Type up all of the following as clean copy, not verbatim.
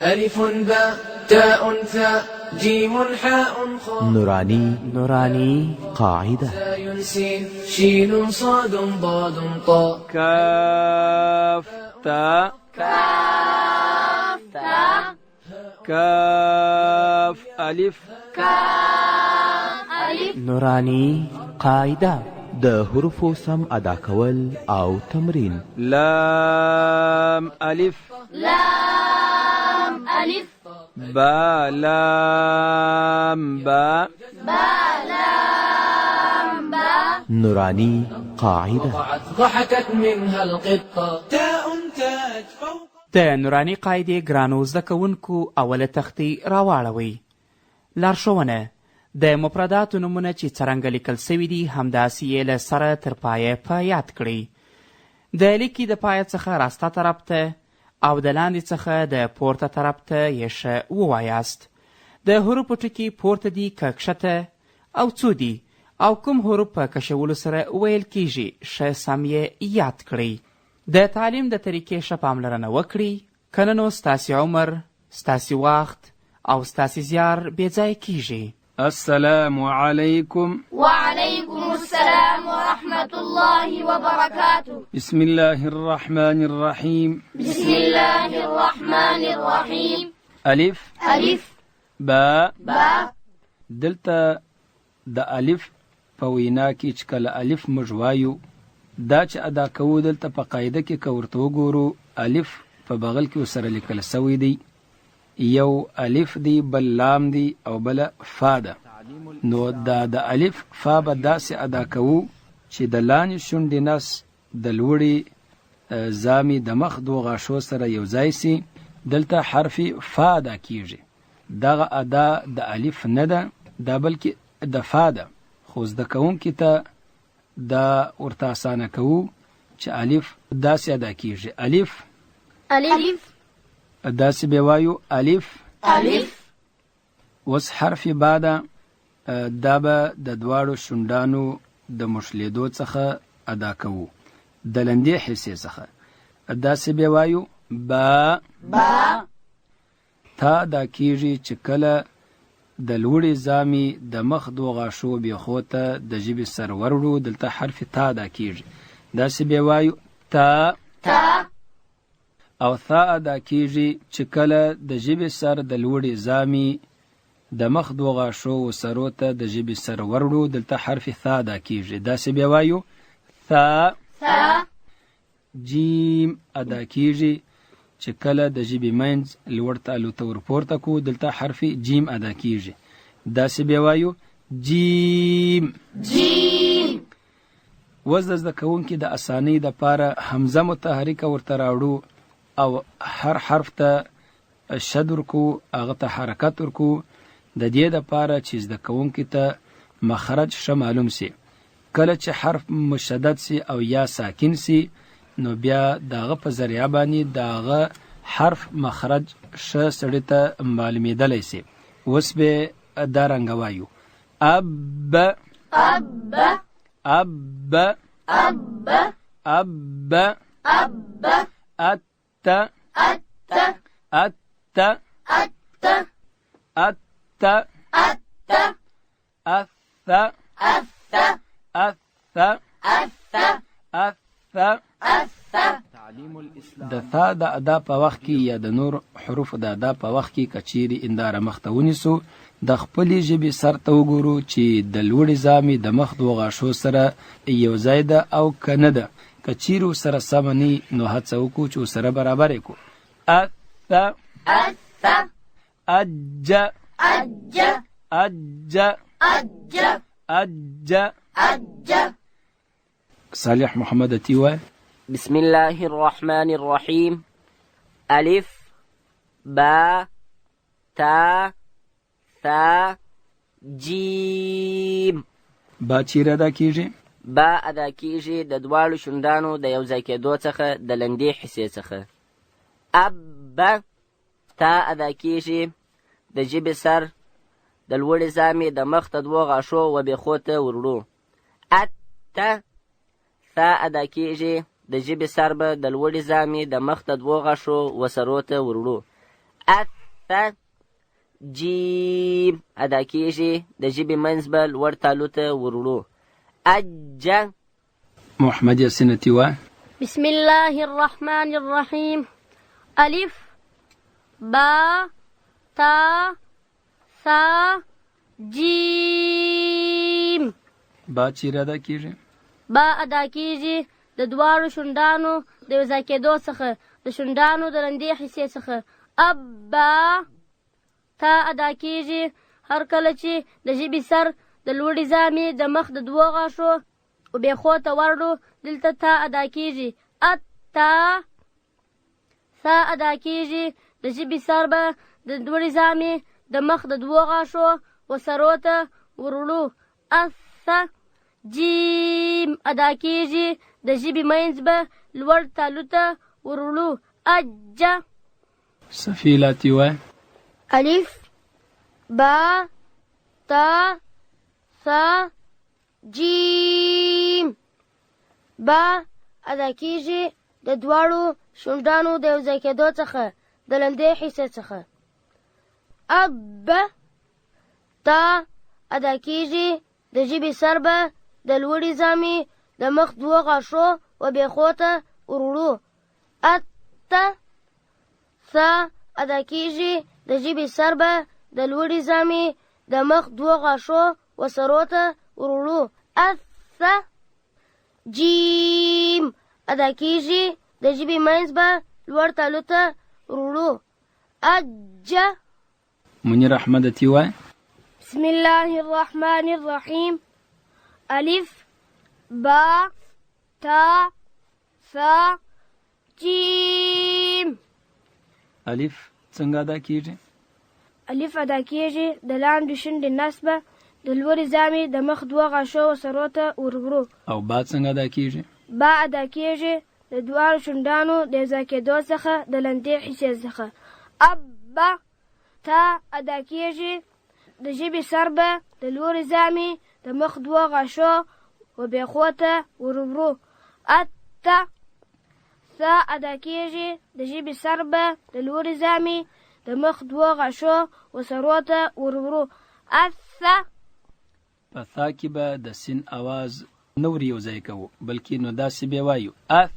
ألف باء تاء ثاء جيم حاء خاء نوراني نوراني قاعده. زاي سين شين صاد ضاد طاء کاف تا کاف تا کاف الف کاف الف. نوراني قاعده. د حروفو سم ادا کول او تمرین. لام الف لام الف. با لام با با لام با. نوراني قاعده. وقعت ضحكت منها القطة تاء تاج فوق. د نوراني قاعدې ګرانو زده کوونکو، اوله تختې راواړوئ. لارښوونه: د مفرداتو نومونه چې څرنګه لیکل سوي دي، همداسې یې له سره تر پایه په یاد کړئ. د لیکې د پایه څخه راسته طرف ته او د لاندې څخه د پورته طرف ته یې ښه ووایاست. د حروفو ټکي پورته دي که کښته او څو دي او کوم حروف په کشولو سره ویل کیږي، ښه سم یې یاد کړئ. د تعلیم د طریقې ښه پاملرنه وکړئ، که نه نو ستاسې عمر، ستاسې وخت او ستاسې زیار بې ځایه کیږي. السلام علیکم. وعلیکم السلام ورحمة الله وبرکاته. بسم الله الرحمن الرحیم. بسم الله الرحمن الرحیم. الف الف با با. دلته د الف په وینا کې چې کله الف موږ وایو، دا چې ادا کوو، دلته په قاعده کې که ورته وګورو، الف په بغل کې ورسره لیکل سوی دی. یو الف دی، بل لام دی او بله فا ده. نو دا د الف فا به داسې ادا کوو چې د لاندې شونډې نس د لوړې زامې د مخ دوو غاښو سره یو ځای سي، دلته حرف فا ادا کیږي. دغه ادا د الف نه ده دا، بلکې د فا ده، خو زده کوونکي ته دا ورته اسانه کوو چې الف داسې ادا کیږي. الف الف. داسې به وایو، الف. الف. اوس حرف با ده، دا به د دواړو شونډانو د مښلېدو څخه ادا کوو، د لندې حصې څخه. داسې به وایو، با. با. تا ادا کیږي چې کله د لوړې زامې د مخ دوو غاښو بیخو ته د ژبې سر وروړو، دلته حرف تا ادا کیږي. داسې به وایو، تا. تا. او ثا ادا کیږي چې کله د ژبې سر د لوړې زامې د مخ دوو غاښو و سرو ته د ژبې سر وروړو، دلته حرف ثا ادا کیږي. داسې به وایو، ثا. ثا. جیم ادا کیږي چې کله د ژبې منځ لوړ تالو ته ورپورته کو، دلته حرف جیم ادا کیږي. داسې به وایو، جیم. جیم. اوس د زده کوونکي د اسانۍ دپاره همزه متحرکه ورته راوړو او هر حرف ته شد ورکو، هغه ته حرکت ورکو، د دې دپاره چې زده کوونکي ته مخرج ښه معلوم سي. کله چې حرف مشدد سي او یا ساکن سي، نو بیا د هغه په ذریعه باندې د هغه حرف مخرج ښه سړي ته معلومېدلی سي. اوس به دا رنګه وایو، اب. اب. اب. اب. اب. اب. ات. ات. ات. ات. ات. ات. اث. اث. اث. اث. اث. اث. د ثا د ادا په وخت کې یا د نور حروف د ادا په وخت کې که چیرې انداره مخ ته ونیسو، د خپلې ژبې سر ته وګورو چې د لوړې زامې د مخ دوو غاښو سره یو ځای ده او که نه ده. که چیرې ورسره سمه نه، نو هڅه وکړو چې ورسره برابر یې کړو. اث. اث. اج. اج. اج. اج. اج. اج. صالح محمد عطي وایه. بسم الله الرحمن الرحيم. ألف با تا ثا جيم. با چیرې ادا کیږي؟ با ادا کیږي د دواړو شونډانو د یو ځای کېدو څخه، د لندې حصې څخه. اب. تا ادا کیږي د ژبې سر د لوړې زامې د مخ د دوو غاښو و بیخو ته وروړو. ات. ثا ادا کیږي د ژبې سر به د لوړې زامې د مخ د دوو غاښو و سرو ته وروړو. اث، جیم ادا کیږي، د ژبې منځ به لوړ تالو ته وروړو. اج. محمد یاسین تی وایه. بسم الله الرحمن الرحیم الف با تا ثا جیم. با چیرې ادا کیږي؟ با ادا کیږي د دواړو شونډانو د یو ځای کېدو څخه، د شونډانو د لندې حصې څخه. ابا. تا ادا کیږي هر کله چې د ژبې سر د لوړې زامې د مخ د دوو غاښو وبېخو ته ورړو، دلته تا ادا کیږي. اتا. ثا ادا کیږي د ژبې سر به د لوړې زامې د مخ د دوو غاښو وسرو ته وروړو. اث. جیم ادا کیږي د ژبې منځ به لوړ تالو ته وروړو. اج. صفي لاتی وایه. الف با تا ثا جیم. با ادا کیږي د دواړو شونډانو د یو ځای کېدو څخه، د لندې حصې څخه. اب. تا ادا کیږي د ژبې سر به د لوړې زامې د مخ دوو غاښو و بېخو ته وروړو. ات. ثا ادا کیږي د ژبې سر به د لوړې زامې د مخ دوو غاښو و سرو ته وروړو. اث. جیم ادا کیږي د ژبې منځ به لوړ تالو ته وروړو. اج. منیر احمد تی وایه. بسم الله الرحمن الرحیم الف با تا ثا جیم. الف څنګه ادا کیږي؟ الف ادا کیږي د لاندې شونډې نس به د لوړې زامې د مخ دوه غاښو وسرو ته وروړو. او با څنګه ادا کیږي؟ با ادا کیږي د دواړو شونډانو د یوځای کېدو څخه، د لندې حصې څخه. اب. تا ادا کیږي د ژبې سر به د لوړې زامې د مخ دوو غاښو و بېخو ته وروړو. ات. ثا ادا کیږي د ژبې سر به د لوړې زامې د مخ دوو غاښو و سرو ته وروړو. اث. په ثا کې به د سین اواز نه ور یو ځای کوو، بلکې نو داسې به وایو، اث.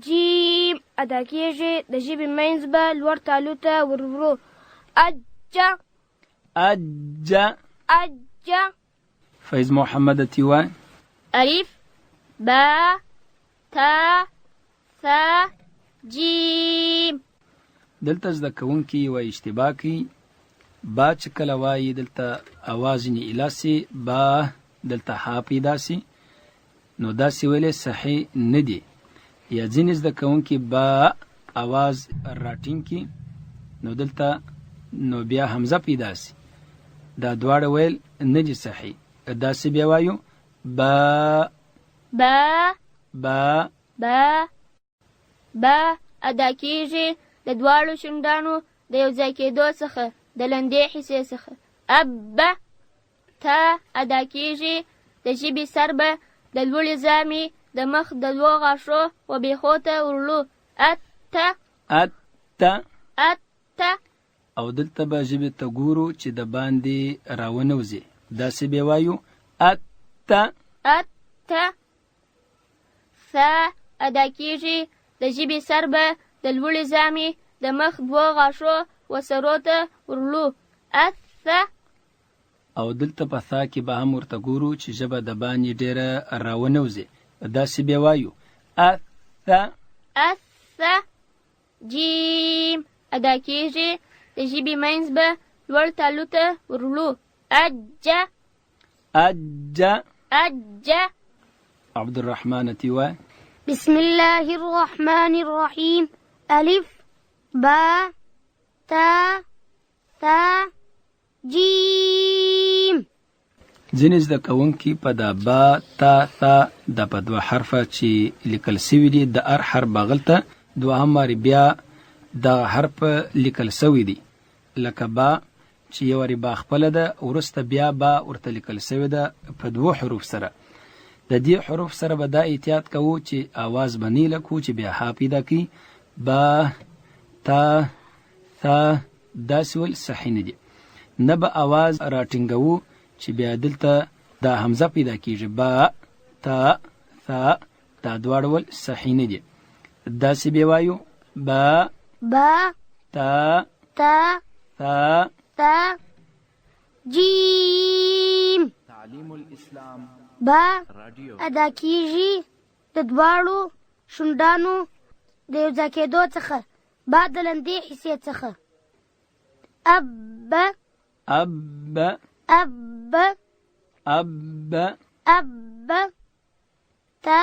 جیم ادا کیږي د ژبې منځ به لوړ تالو ته وروړو. اج. اج. اج. فیض محمد تی وایه. الف با تا ثا جیم. دلته زده کوونکي یوه اشتباه کوي، با چې کله وایي دلته اواز ځینې ایله سي، با دلته ها پیدا سي، نو داسې ویل صحیح نه دي. یا ځینې زده کوونکي با اواز راټینګ کړي، نو دلته نو بیا همزه پیدا سي، دا دواړه ویل نه دي صحیح. داسې بیا وایو، با با با با با ادا کیږي د دواړو شونډانو د یو ځای کېدو څخه، د لندې حصې څخه. اب. تا ادا کیږي د ژبې سر به د لوړې زامې د مخ د دوو غاښو و بېخو ته وروړو. ات. ات. ات. او دلته به ژبې ته ګورو چې د باندې راونه وځي، داسې به وایو، ات. ات. ثا ادا کیږي د ژبې سر به د لوړې زامې د مخ دوو غاښو و سرو ته وروړو. اث. او دلته په ثا کې به هم ورته ګورو چې ژبه د باندې ډېره راونه وځي، داسې به وایو، اث. اث. جیم ادا کیږي د ژبې منځ به لوړ تالو ته وروړو. اج. اج. اج. عبدالرحمن تی وایه. بسم الله الرحمن الرحیم الف با تا ثا جیم. ځینې زده کوونکي په دا با تا ثا دا په دوه حرفه چې لیکل سوي دي د ار حرف بغل ته دوهم وارې بیا دغه حرف لیکل سوی دی، لکه با چې یو وارې با خپله ده وروسته بیا با ورته لیکل سوې ده په دوو حروف سره. د دې حروف سره به دا احتیاط کوو چې اواز به نه لکو چې بیا ها پیدا کوي. با تا ثا داسې ویل صحیح نه دي. نه به اواز راټینګوو چې بیا دلته دا همزه پیدا کیږي با تا ثا دا دواړه ول صحیح نه دي. داسې به وایو با با تا تا ثا تا جیم. تعلیم الاسلام با رادیو ادا کیږي د دواړو شونډانو د یو ځای کېدو څخه، با د لندې حصې څخه. اب اب اب اب اب. تا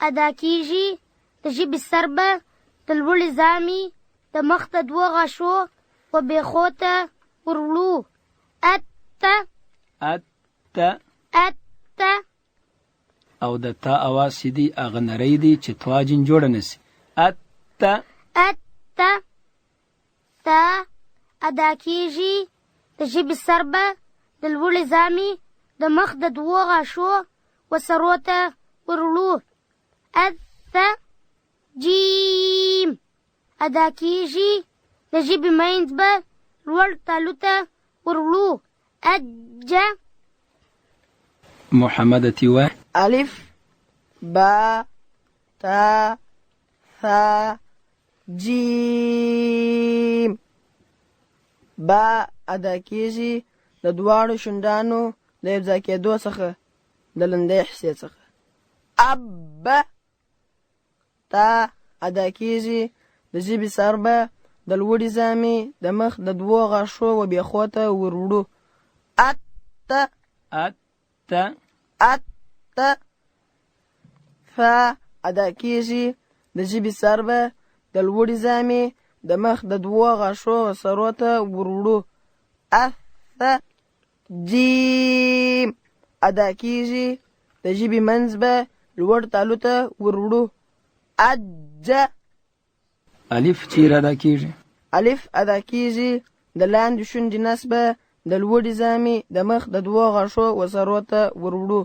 ادا کیږي د ژبې سر به د لوړې زامې د مخ د دوو غاښو و بېخو ته ور وړو. ات ات ات. او د تا اواز چې دی هغه نری دی چې تواجن جوړه نه سي. ات ات. تا ادا کیږي د ژبې سر به د لوړې زامې د مخ د دوو غاښو و سرو ته ور وړو. ات. جیم ادا کیږي د ژبې منځ به لوړ تالو ته ور وړو. اج. محمد تی وایه. الف با تا ثا جیم. با ادا کیږي د دواړو شونډانو د یو ځای کېدو څخه، د لندې حصې څخه. اب. تا ادا کیږي د ژبې سر به د لوړې زامې د مخ د دوو غاښو و بېخو ته ور وړو. ات ات ات. ثا ادا کیږي د ژبې سر به د لوړې زامې د مخ د دوو غاښو سرو ته ور وړو. اث. جیم ادا کیږي د ژبې منځ به لوړ تالو ته ور وړو. اج. الف چیرې ادا کیږي؟ الف ادا کیږي د لاندې شونډې نس به د لوړې زامې د مخ د دوو غاښو و سرو ته ور وړو.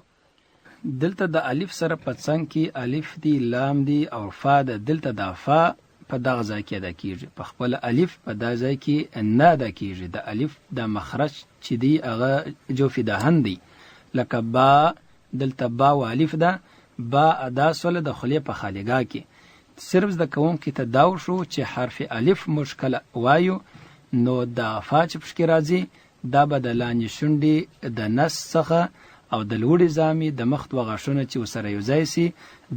دلته د الف سره په څنګ کې الف دی، لام دی او فا ده. دلته دا فا په دغه ځای کې ادا کیږي، په خپله الف په دا ځای کې نه ادا کیږي. د الف دا مخرج چې دی هغه جوف دهن دی، لکه با، دلته با و الف ده، با ادا سوله د خولې په خالیګاه کې. صرف زده کوونکي ته دا وښو چې حرف الف موږ کله وایو نو دا فا چې پکې راځي دا به د لاندې شونډې د نس څخه او د لوړې زامې د مخ دوه غاښونه چې ورسره یو ځای سي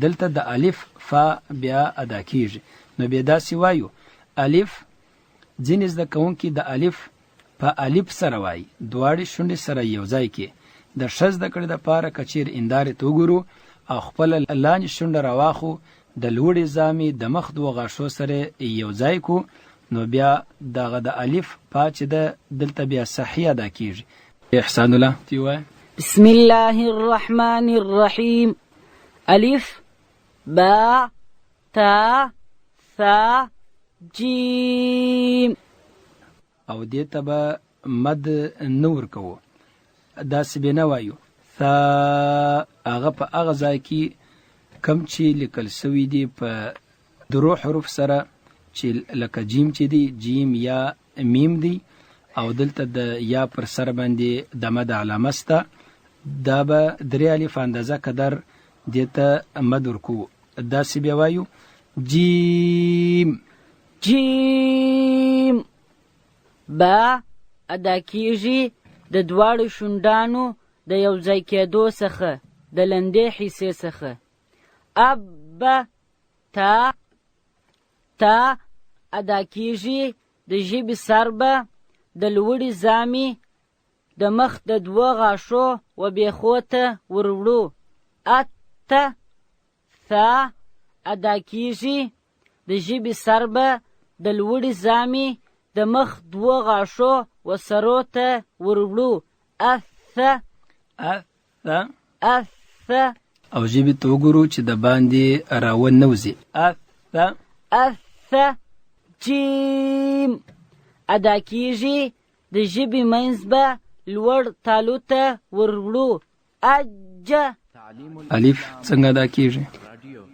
دلته د الف فا بیا ادا کیږي. نو بیا داسې وایو الف. ځینې زده کوونکي د الف په الف سره وایي، دواړې شونډې سره یو ځای کې. د ښه زده کړې دپاره که چیرې اندارې ته وګورو او خپله لاندې شونډه راواخو د لوړې زامې د مخ دوو غاښو سره یو ځای کو نو بیا دغه د الف پا چې ده دلته بیا صحیح ادا کیږي. احسان الله تی وایه. بسم الله الرحمن الرحیم. الف با تا ثا جیم. او دې ته به مد نه ورکوو، داسې به نه وایو ثا. هغه په هغه ځای کې کوم چې لیکل شوي دي په درو حروف سره چې لکه جیم چې دی، جیم یا میم دی، او دلته د یا پر سر باندې د مد علامه سته، دا به درې الف اندازه قدر دې ته مد ورکوو. داسې بیا وایو جیم. جیم. با ادا کیږي د دواړو شونډانو د یو ځای کېدو څخه، د لندې حصې څخه. اب تا تا ادا کیږي د ژبې سر به د لوړې زامې د مخ د دوو غاښو و بېخو ته ور وړو. ات ثا ادا کیږي د ژبې سر به د لوړې زامې د مخ دوو غاښو و سرو ته ور وړو. اث اث اث. او ژبې ته وګورو چې د باندې راونه وځي. اث اث. جیم ادا کیږي د ژبې منځ به لوړ تالو ته ور وړو. اج. الف څنګه ادا کیږي؟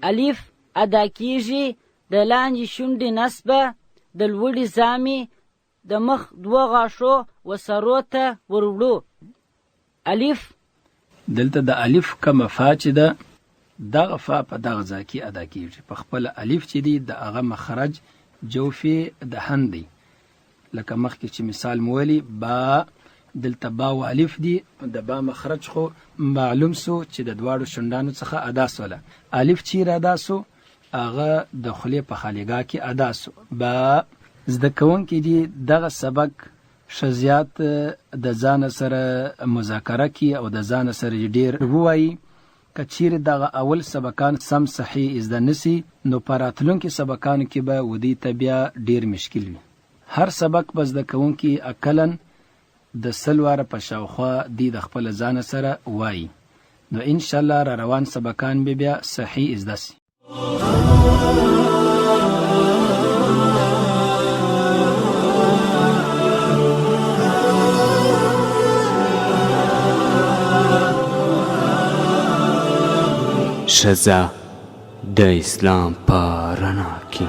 الف ادا کیږي د لاندې شونډې نس به د لوړې زامې د مخ دوو غاښو و سرو ته ور وړو. الف. دلته د الف کومه فا چې ده دغه فا په دغه ځای کې ادا کیږي، په خپله الف چې دی د هغه مخرج جوف دهن دی، لکه مخکې چې مثال مو ویلی با، دلته با و الف دي، د با مخرج خو معلوم سو چې د دواړو شونډانو څخه ادا سوله، الف چیرې ادا سو؟ هغه د خولې په خالیګاه کې ادا سو، با. زده کوونکي دي دغه سبق ښه زیات د ځانه سره مذاکره کړي او د ځانه سره دي ډیر ووايي، که چیرې دغه اول سبقان سم صحیح زده نه سي نو په راتلونکي سبقانو کې به ودوی ته بیا ډیر مشکل وي. هر سبق به زده کوونکي اقلا د 100 واره په شاوخوا دی د خپله ځانه سره وايي نو ان شاءالله را روان سبقان به بیا صحیح زده سي. ښځه د اسلام په رڼا کې.